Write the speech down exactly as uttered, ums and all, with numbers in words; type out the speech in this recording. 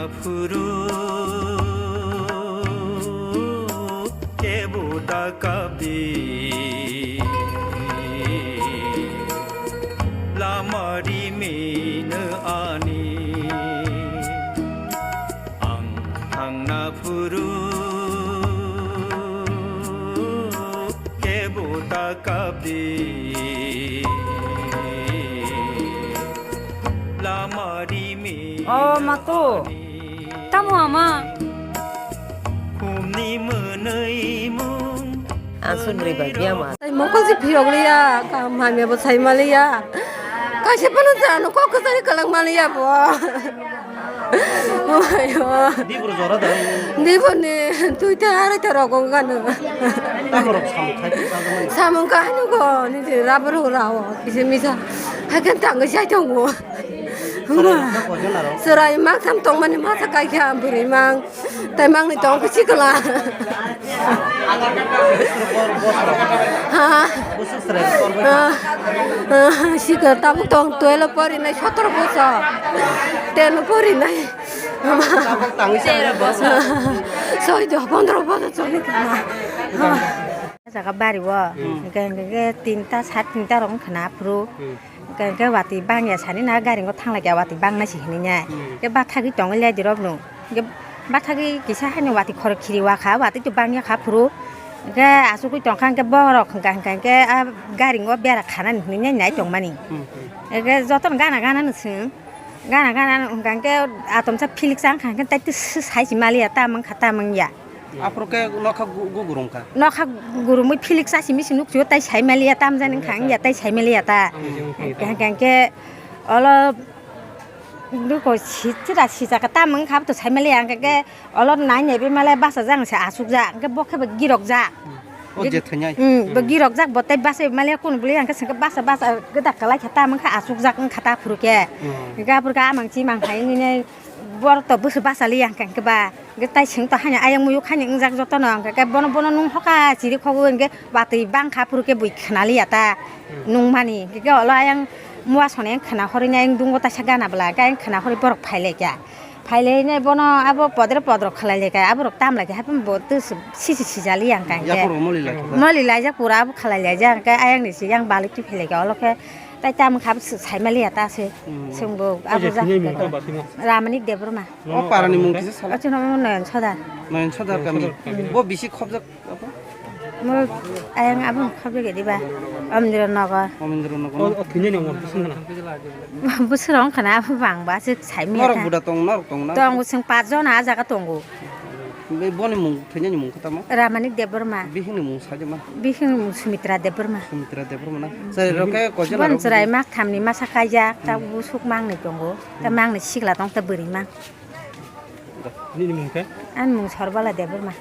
Phuru kebo ta kapdi, lama rimino ani. Ang thangna phuru kebo ta kapdi, lama rimino. O mato. Tamo ama? Khumni mwnwi mung. Ang sundri bai biya ma. Mokol si phiyok liya, ka mami bo sai maliya. Kaisa pano jano kok kwchari kalang maliya bo. Oyo. Dibro jora da. Dibro ni tui ta arai ta rogo gano. Samung khai. Samung khai nugo ni rabro rawo. Kisi misa. Hakan tangga sai tongo. Chwrai mang tham tongmani masa kaikha bwrwi mang. Tai mangni tong khe sikla. Ha? Ha? Ha, sikla tabuk tong twelve porinai sotoro bosor. Ten porinai. Tero bosor. Soido pondro bosor choli kha. Ha. Jaga bari o. Hmm. Hingke, hingke, hingke tinta, sat tinta rok wngkha na aphuru. Hmm. Hingke, hingke watwi bangya sani na gari o thanglai kha watwi bangnai si hinwi nai. Hmm. Hingke bathagwi tongwi lai dirok no. Hingke bathagwi kisa haino watwi khorok khiri wakha, watwi to bangya kha aphuru. Hingke asugwi tongkha hingke borok hingka hingka hingke a gari o bera khanani hinwi nai nai tongmani. Hmm, hmm. Hingke jotono gana gana no swng. Gana gana hingka hingke atomsa philik sa wngkha hingke tai to sai si maliya ta wngkha ta wngya. Aphuru khe nokha gu-, gugurung kha. Nokha gurumwi philik chasi misi nukchio tai sai maliya tamjani wngkha wngya tai sai maliya ta. Hingke hingke olo duko si-, chira sijak ta wngkha to sai maliya hingke olo nai naibe male bachajak se achukjak hingke bo khe bo girokjak. O je thainyai. Hmm, bo girokjak bo tai bachai maliya kunu bwlai hingke sengke bacha bacha gdak kalai khe ta wngkha achukjak wngkha ta aphuru khe. Hmm. Hingke aphuru khe amang chimang hai nini borok to bwswk bachaliya hingke hingke ba. Hingke tai seng to haino ayang muyuk haino wngjak jotono, hingke khe bono, bono nung hoka chiri khogo, hingke watwi bangkha phuru khe bui khna liya ta nungmani. Hingke khe olo ayang mua sone khna horwi nai, ayang dungo taisa gana bwla, hingke ayang khna horwi borok phai lai kha. Phai lai nai bono abo podre podrok khlai lai kha, aborok tam lai kha, haphang bo twi sisi sija liya hingka hingke. Yaphuru moli lai kha. Moli laijak pura abo khlai laijak, hingke ayang ni si yang balik twi phai lai kha, olo khe tai tam kha sai ma liya ta se. Hmm. Chwng bo abo jak. Ramanik Debbarma. O parani mung kisa sala? Ochi nomo Noyon Sodar. Noyon Sodar kami. Noyon Sodar kami. Bo bisi khobjak apa? Mo ayang abang khobjak diba? Omindra Nagar. Omindra Nagar. O, o thini ni mo bising kana? Busrong kana abu bang ba sik sai mi. Norok buda tong, norok tong na? Tong sing pat jona a jaga tongo. Be boni mung, thini ni mung kata mo? Ramanik Debbarma. Bihing ni mung saje ma? Bihing ni mung Sumitra Debbarma. Sumitra Debbarma na. Sai roke ko jela. Bon chwrai mak thamni masa kaijak, ta busuk mang ni tongo. Ta mang ni sikla tong ta bwrwi mang. Nini mung khe? Ani mung Sorbala Debbarma.